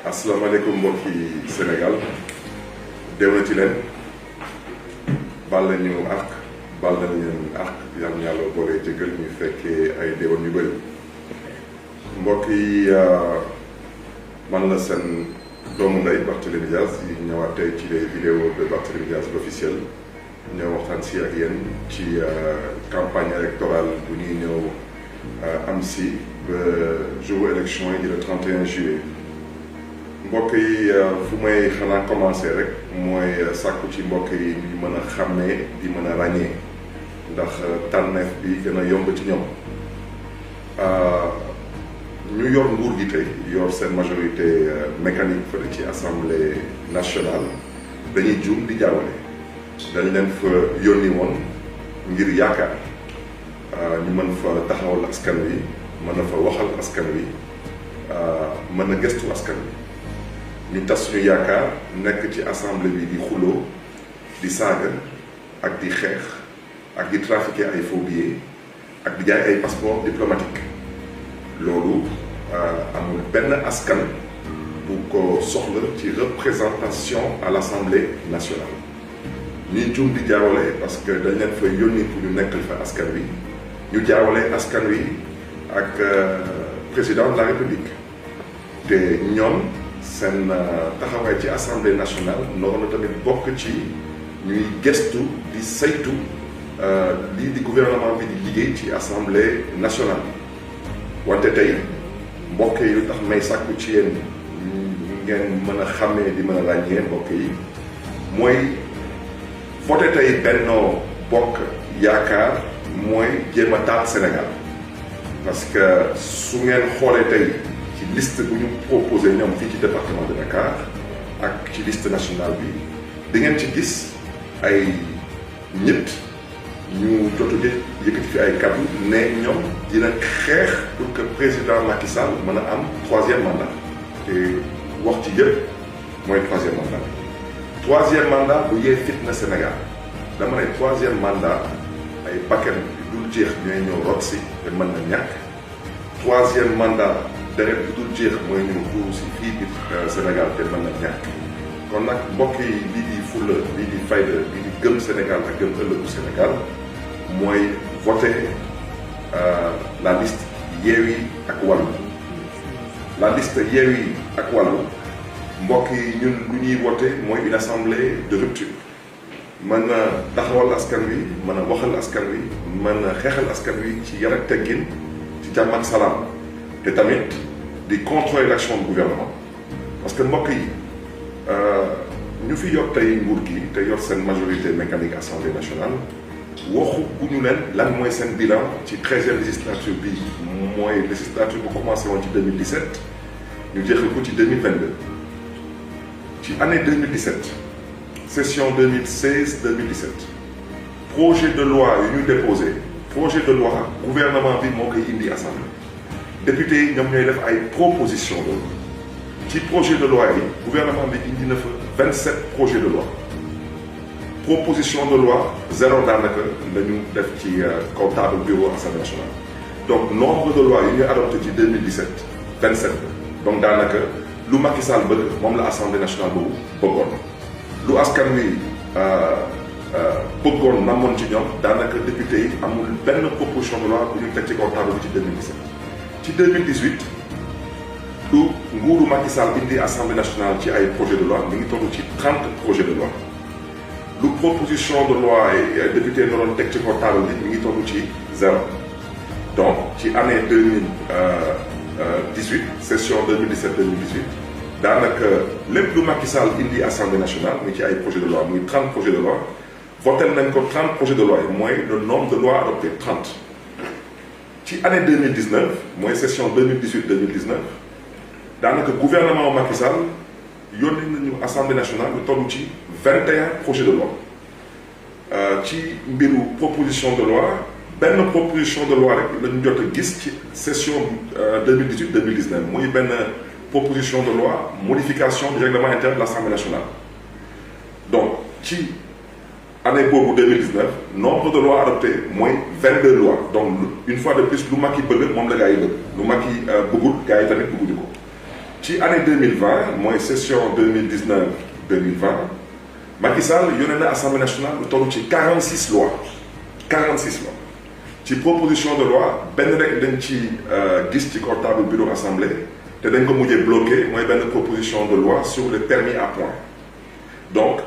asalaamaaleykum mbokki Sénégal déwénati leen bal nañu àq bal nañu leen àq yal na yàlla boole jëggal ñu fekkee ay déwén yu bëri mbokk yi man la seen doomu ndey Barthélémy Dias yi ñëwaat tey ci les vidéos de Barthélémy Dias l'officiel ñëw waxtaan si ak yéen ci campagne électorale bu ñuy ñëw am si ba jour élection yi di le 31 juillet mbokk yi fu may xanaa commencé rek mooy sàkku ci mbokk yi ñu mën a xàmmee di mën a ràññee ndax tànneef bi gën a yomb ci ñoom ñu yor nguur gi tey yor seen majorité mécanique fële ci assemblée nationale dañuy juum di jaawale dañ leen fa yónni woon ngir yaakaar ñu mën fa taxawal askan wi mën a fa waxal askan wi mën a gëstu askan wi ñu tas suñu yaakaar nekk ci assemblée bi di xuloo di saaga ak di xeex ak di trafiquer ay faux billets ak di jaay ay passeport diplomatique loolu amul benn askan bu ko soxla ci représentation à l'Assemblée nationale ñuy jum di jaawale parce que dañ leen fa yónni pour ñu nekkal fa askan wi ñu jaawale askan wi ak président de la République te ñoom seen taxawaay ci assemblée nationale noonu tamit bokk ci ñuy gestu di saytu lii di gouvernement bi di liggéey ci assemblée nationale wante tey mbokk yi lu tax may sàkku ci yéen ngeen mën a xàmmee di mën a ràññee mbokk yi mooy voté tey Benno Bokk Yaakaar mooy jéem a taal Sénégal parce que su ngeen xoolee tey ci liste bu ñu proposé ñoom fii ci département de Dakar ak ci liste nationale bi di ngeen ci gis ay ñett ñu jotu yëkkati fi ay kàddu ne ñoom dina xeex pour que président Macky Sall mën a am troisième mandat te wax ci yëpp mooy troisième mandat bu yee fitna Sénégal dama ne troisième mandat ay bakkan dul jeex ñooy ñëw rot si te mën na ñàkk troisième mandat deret bu dul jeex mooy ñëw tuuru si fii bi Sénégal te mën na ñàkk kon nag mbokk yi lii di fulla lii di fayda lii di gëm Sénégal ak gëm ëllëgu Sénégal mooy voter la liste Yewwi ak Wallu la liste Yewwi ak Wallu mbokk yi ñun lu ñuy voter mooy une assemblée de rupture mën a taxawal askan wi mën a waxal askan wi mën a xeexal askan wi ci yar ak teggin ci jàmm ak salaam te tamit di contrôler l'action du gouvernement parce que mbokk yi ñu fi yor tey nguur gi te yor seen majorité mécanique assemblée nationale waxu bu ñu leen lan mooy seen bilan ci 13e législature bi mooy législature bu commencé woon ci 2017 ñu jeexal ko ci 2022 ci année 2017 session 2016-2017 projet de loi yu ñu déposé projet de loi gouvernement bi moo koy indi assemblée député yi ñoom ñooy def ay proposition de loi ci projet de loi yi gouvernement bi indi na fa 27 projets de loi proposition de loi zéro daanaka la ñu def ci kaw table bureau assemblée nationale donc nombre de lois yu ñu adopté ci 2017 27 donc daanaka lu Macky Sall bëgg moom la assemblée nationale boobu bëggoon lu askan wi bëggoon namoon ci ñoom daanaka député yi amul benn proposition de loi bu ñu teg ci kaw table bi ci 2017 ci 2018 lu nguuru Macky Sall indi assemblée nationale ci ay projet de loi mi ngi toll ci 30 projets de loi lu proposition de loi yi député yi doon teg ci kaw table bi mi ngi toll ci zéro donc ci année 2018 session 2017-2018 daanaka lépp lu Macky Sall indi assemblée nationale muy ci ay projet de loi muy 30 projets de loi voté nañ ko 30 projets de loi yi mooy le nombre de lois adoptées 30 ci année 2019 mooy session 2018-2019 daanaka gouvernement Macky Sall yónni nañu assemblée nationale lu toll ci 21 projets de loi ci mbiru proposition de loi benn proposition de loi rek la ñu jot a gis ci session 2018-2019 muy benn proposition de loi modification du règlement interne de l'Assemblée nationale donc ci année boobu 2019 nombre de lois adoptées mooy 22 lois donc une fois de plus lu Macky bëgg moom la gaa yi bëgg lu Macky bëggul gaa yi tamit bëgguñu ko ci année 2020 mooy session 2019-2020 Macky Sall yónnee na assemblée nationale lu toll ci 46 lois ci proposition de loi benn rek dañ ci gis ci portable bureau assemblée te dañ ko mujjee bloqué mooy benn proposition de loi sur le permis à point. Donc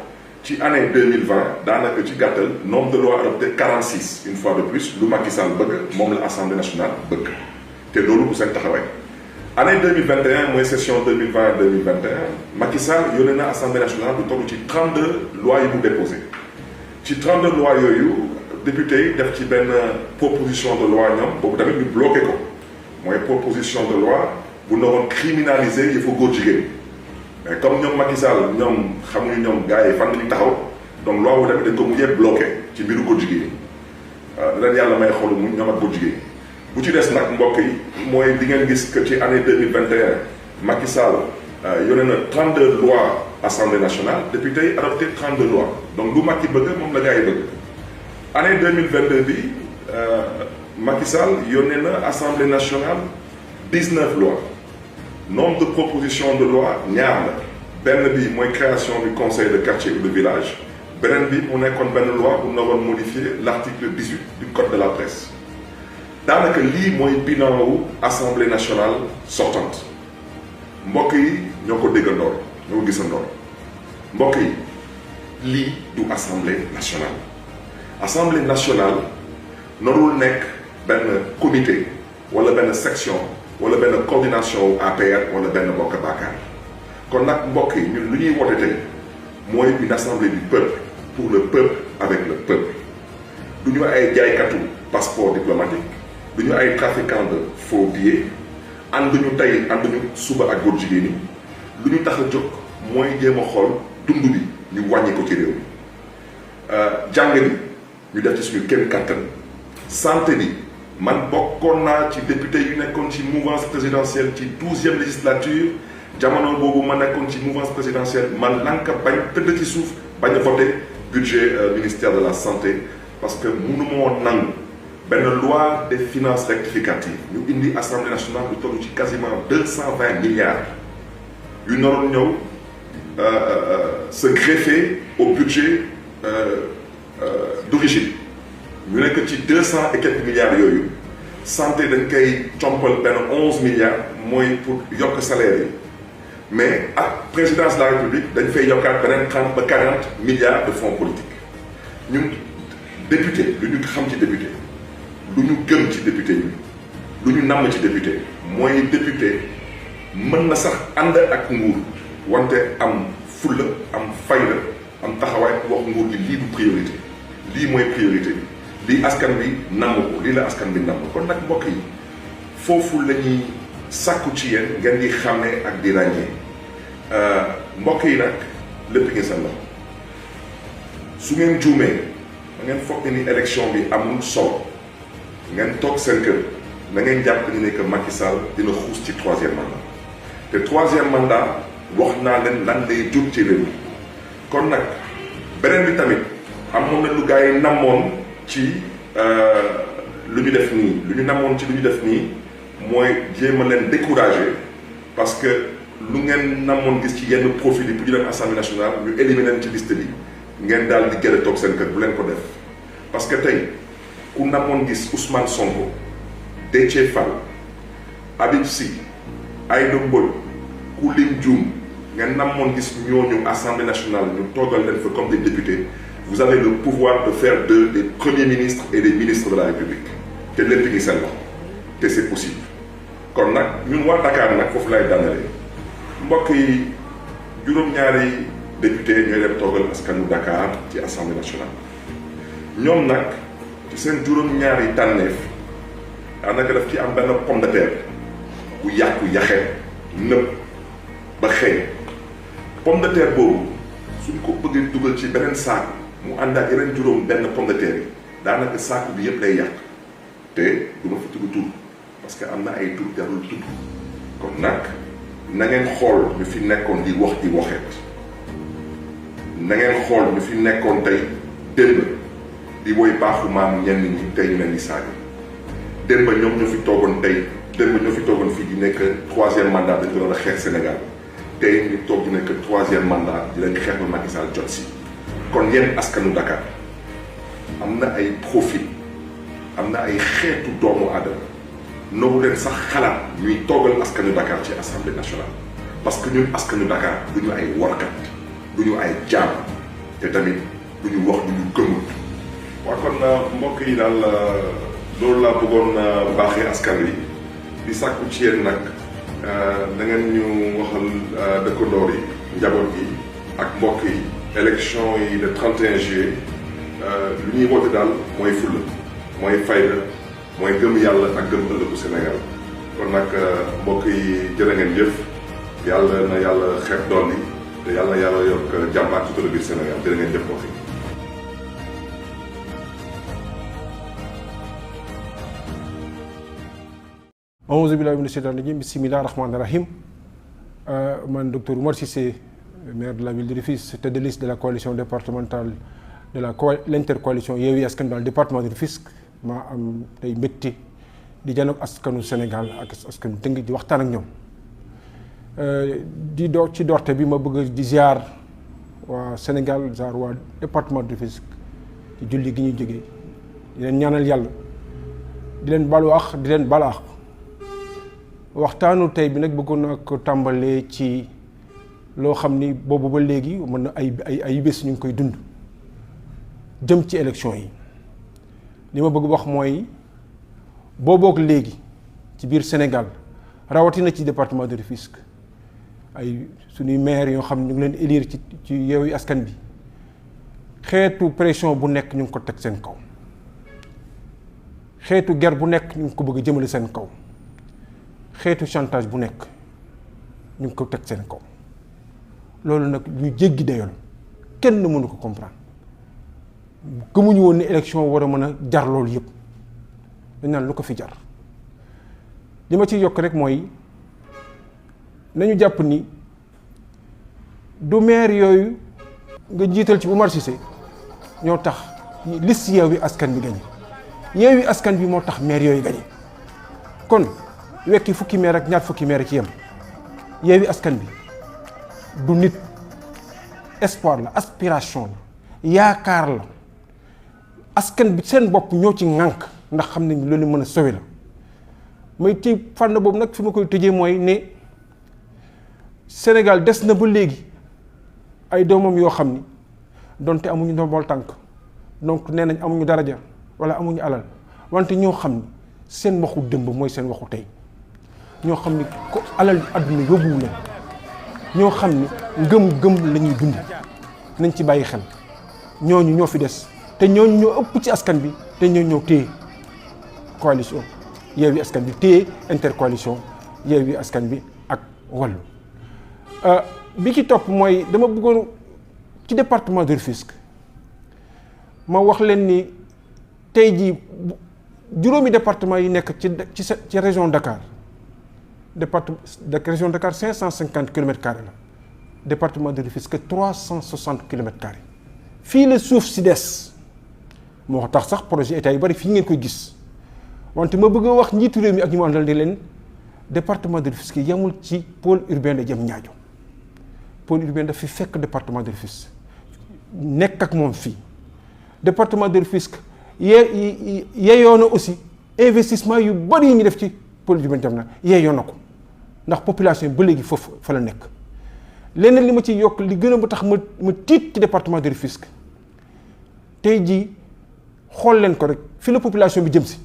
ci année 2020 daanaka ci gàttal nombre de lois adoptées 46 une fois de plus lu Macky Sall bëgg moom la assemblée nationale bëgg te loolu bu seen taxawaay. Année 2021 mooy session 2020-2021 Macky Sall yónnee na assemblée nationale bu toll ci 32 lois yi mu déposé ci 32 lois yooyu député yi def ci benn proposition de loi ñoom boobu tamit ñu bloqué ko mooy proposition de loi bu naroon criminaliser yëfu góor jigéen mais comme ñoom Macky Sall ñoom xamuñu ñoom gars yi fan la ñu taxaw donc loi bu tamit dañ ko mujjee bloqué ci mbiru góor jigéen yi leen yàlla may xolu mu ñoom ak góor jigéen bu ci des nag mbokk yi mooy di ngeen gis que ci année 2021 Macky Sall yónnee na 32 lois assemblée nationale député yi adopté 32 lois donc lu Macky bëgg moom la gars yi bëgg. Année 2022 bi Macky Sall yónnee na assemblée nationale 19 lois nombre de propositions de loi ñaar la benn bi mooy création du conseil de quartier ou de village beneen bi mu nekkoon benn loi bu naroon modifier l'article 18 du code de la presse daanaka lii mooy bilan wu assemblée nationale sortante mbokk yi ñoo ko déggandoor ñoo ko gisandoor mbokk yi lii du assemblée nationale. Assemblée nationale narul nekk benn comité wala benn section wala benn coordination APR wala benn bokk baakaar kon nag mbokk yi ñun lu ñuy woote tey mooy une assemblée du peuple pour le peuple avec le peuple du ñu ay jaaykatu passeport diplomatique du ñu ay trafiquants de faux billets ànduñu tey ànduñu suba ak góor jigéen ñi lu ñu tax a jóg mooy jéem a xool dund bi ñu wàññi ko ci réew mi jàng bi ñu def ci suñu kenn kàttan santé bi man bokkoon naa ci député yu nekkoon ci mouvance présidentielle ci 12e législature jamono boobu ma nekkoon ci mouvance présidentielle man lanka bañ tëdd ci suuf bañ a voté budget ministère de la santé parce que mënu ma woon nangu benn loi des finances rectificative ñu indi assemblée nationale lu toll ci quasiment 220 milliards yu naroon ñëw se greffer au budget d'origine ñu nekk ci 200 et quelques milliards yooyu santé dañ koy compal benn 11 milliards mooy pour yokk salaire yi mais ak présidence de la république dañ fay yokkaat beneen 30 ba 40 milliards de fonds politiques ñun député lu ñu xam ci député lu ñu gëm ci député yi lu ñu namm ci député mooy député mën na sax ànd ak nguur wante am fulla am fayda am taxawaay wax nguur gi lii du priorité lii mooy priorité bi lii askan bi namm ko lii la askan bi namm kon nag mbokk yi foofu la ñuy sàkku ci yéen ngeen di xàmmee ak di ràññee mbokk yi nag lépp ngeen seen loxo su ngeen juumee da ngeen foog ni élection bi amul solo ngeen toog seen kër na ngeen jàpp ni ne que Macky Sall dina xuus ci 3e mandat te 3e mandat wax naa leen lan lay jur ci réew mi kon nag beneen bi tamit amoon na lu gars yi namoon ci lu ñu def nii lu ñu namoon ci lu ñu def nii mooy jéem a leen décourager parce que lu ngeen namoon gis ci yenn profil yi pour ñu dem assemblée nationale ñu éliminer leen ci liste bi ngeen daal di gën a toog seen kër bu leen ko def parce que tey ku namoon gis Ousmane Sonko Déthié Fall Habib Sy Aïda Mbodj ku lim Dioum ngeen namoon gis ñooñu assemblée nationale ñu toogal leen fa comme des députés vous avez le pouvoir de faire d'eux des premiers ministres et des ministres de la République te lépp ngi seen loxo te c'est possible kon nag ñun waa Dakar nag foofu lay daanale mbokk yi juróom-ñaari député ñooy dem toogal askanu Dakar ci assemblée nationale ñoom nag ci seen juróom-ñaari tànneef daanaka daf ci am benn pomme de terre bu yàqu yaxee nëb ba xëy pomme de terre boobu suñ ko bëggee dugal ci beneen saaku mu ànd ak yeneen juróom benn pomme de terre yi daanaka saaku bi yëpp lay yàq te du ma fi tudd tur parce que am na ay tur jarul tudd kon nag na ngeen xool ñu fi nekkoon di wax di waxeet na ngeen xool ñu fi nekkoon tey démb di woy baaxu maam ñenn ñi tey ñu leen di saaga démb ñoom ñoo fi toogoon tey démb ñoo fi toogoon fii di nekk 3e mandat dañ ko doon a xeex Sénégal tey ñu toog di nekk 3e mandat di leen xeex ba Macky Sall jot si. kon yéen askanu Dakar am na ay profil am na ay xeetu doomu aadama noobu leen sax xalaat ñuy toogal askanu Dakar ci assemblée nationale parce que ñun askanu Dakar du ñu ay warkat du ñu ay jaam te tamit du ñu wax du ñu gëmul. waaw kon mbokk yi daal loolu laa bëggoon baaxee askan wi di sàkku ci yéen nag da ngeen ñu waxal dëkkandoor yi njaboot gi ak mbokk yi élection yi le 31 juillet lu ñuy woote daal mooy fulla mooy fayda mooy gëm yàlla ak gëm ëllëgu Sénégal kon nag mbokk yi jërë ngeen jëf yàlla na yàlla xeeb dolli te yàlla na yàlla yokk jàmm ak sutura biir Sénégal jërë ngeen jëf mbokk yi. auzu billahi mina shaytani rajim bismillahi rahmani rahim man docteur Oumar Cissé, maire de la ville de Rufisque, tête de liste de la coalition départementale de l'intercoalition Yewwi Askan Wi dans le département de Rufisque maa am tey mbégte di janoog askanu Sénégal ak askanu Tëngéej di waxtaan ak ñoom di ci doorte bi ma bëgg di ziar waa Sénégal ziar waa département de Rufisque ci julli gi ñuy jógee di leen ñaanal yàlla di leen balu àq di leen bala àq waxtaanu tey bi nag bëggoon naa ko tàmbalee ci loo xam ni boobu ba léegi mën na ay bés ñu ngi koy dund jëm ci élection yi li ma bëgg wax mooy boobook léegi ci biir Sénégal rawatina ci département de Rufisque ay suñuy maire yoo xam ne ñu ngi leen élire ci Yewwi Askan Wi xeetu pression bu nekk ñu ngi ko teg seen kaw xeetu guerre bu nekk ñu ngi ko bëgg a jëmale seen kaw xeetu chantage bu nekk ñu ngi ko teg seen kaw loolu nag ñu jéggi dayoo kenn mënu ko comprendre gëmuñu woon ni élection war a mën a jar loolu yëpp dañ naan lu ko fi jar li ma ci yokk rek mooy nañu jàpp ni du maire yooyu nga jiital ci Oumar Cissé ñoo tax liste Yewwi Askan Wi gañe Yewwi Askan Wi moo tax maire yooyu gañe kon wekki fukki maire ak ñaar fukki maire ci yem Yewwi Askan Wi du nit espoir la aspiration la yaakaar la askan bi seen bopp ñoo ci ŋànk ndax xam nañ loolu mën a sowe la may ci fànn boobu nag fi ma koy tëjee mooy ne Sénégal des na ba léegi ay doomam yoo xam ni donte amuñu ndombol tànk donc nee nañ amuñu daraja wala amuñu alal wante ñoo xam ni seen waxu dëmb mooy seen waxu tey ñoo xam ni ko alal àdduna yóbbuwu leen ñoo xam ni ngëm-ngëm la ñuy dund nañ ci bàyyi xel ñooñu ñoo fi des te ñooñu ñoo ëpp ci askan bi te ñoo ñëw téye coalition Yewwi Askan Wi téye intercoalition Yewwi Askan Wi ak Wallu bi ci topp mooy dama bëggoon ci département de Rufisque ma wax leen ni tey jii juróomi département yi nekk ci région Dakar région Dakar 550 kilomètres carrés la département de Rufisque 360 kilomètres carrés fii la suuf si des moo tax sax projet état yu bari fii ngeen koy gis wante ma bëgg a wax njiitu réew mi ak ñu mu àndal di leen département de Rufisque yemul ci pôle urbain de Diamniadio pôle urbain daf fi fekk département de Rufisque nekk ak moom fii département de Rufisque yeeyoo na aussi investissement yu bari yi ñu def ci pôle urbain de Diamniadio yeeyoo na ko ndax population yi ba léegi foofu fa la nekk leneen li ma ci yokk li gën a ba tax ma tiit ci département de Rufisque tey jii xool leen ko rek fi la population bi jëm si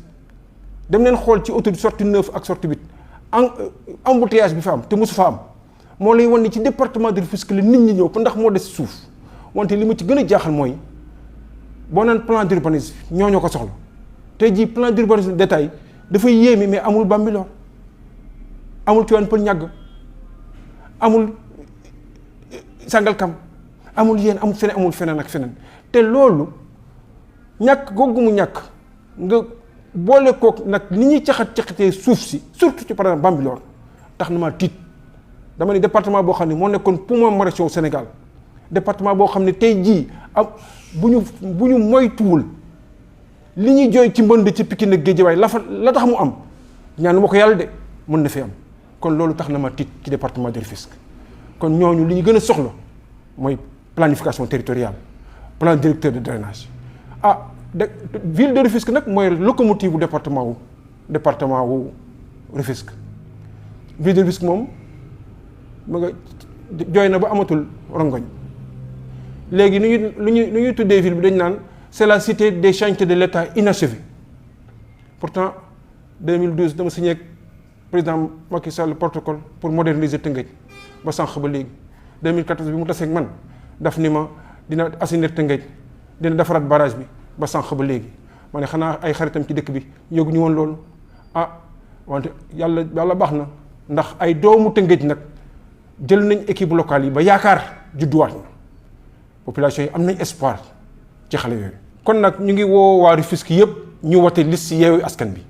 dem leen xool ci autoroute sortie 9 ak sortie 8 embouteillage bi fa am te mosu fa am moo lay wan ni ci département de Rufisque la nit ñi ñëw ndax moo des suuf wante li ma ci gën a jaaxal mooy boo naan plan d'urbanisme ñoo ko soxla tey jii plan d'urbanisme détail dafay yéeme mais amul Bambilor amul Tivaouane Peulh Niaga amul Sangalkam amul yéen amul feneen ak feneen te loolu ñàkk googu mu ñàkk nga boole kook nag ni ñuy caxatee suuf si surtout ci par exemple Bambilor tax na maa tiit dama ne département boo xam ne moo nekkoon poumon maraîcher au Sénégal département boo xam ne tey jii bu ñu moytuwul li ñuy jooy ci mbënd ci Pikine ak Guédiawaye la tax mu am ñaan ma ko yàlla de mën na fi am kon loolu tax na ma tiit ci département de Rufisque kon ñooñu li ñu gën a soxla mooy planification territoriale plan directeur de drainage ville de Rufisque nag mooy locomotive bu département wu Rufisque ville de Rufisque moom ma nga jooy na ba amatul rongoñ léegi nu ñuy tuddee ville bi dañ naan c'est la cité des chantiers de l'État inachevés pourtant 2012 dama signé ak président Macky Sall le protocole pour moderniser Tëngéej ba sànq ba léegi 2014 bi mu taseeg man daf ni ma dina assainir Tëngéej dina defaraat barrage bi ba sànq ba léegi ma ne xanaa ay xaritam ci dëkk bi yëguñu woon loolu wante yàlla baax na ndax ay doomu Tëngéej nag jël nañ équipe locale yi ba yaakaar judduwaat na population yi am nañ espoir ci xale yooyu. kon nag ñu ngi woo waa Rufisque yëpp ñu wote liste Yewwi Askan Wi.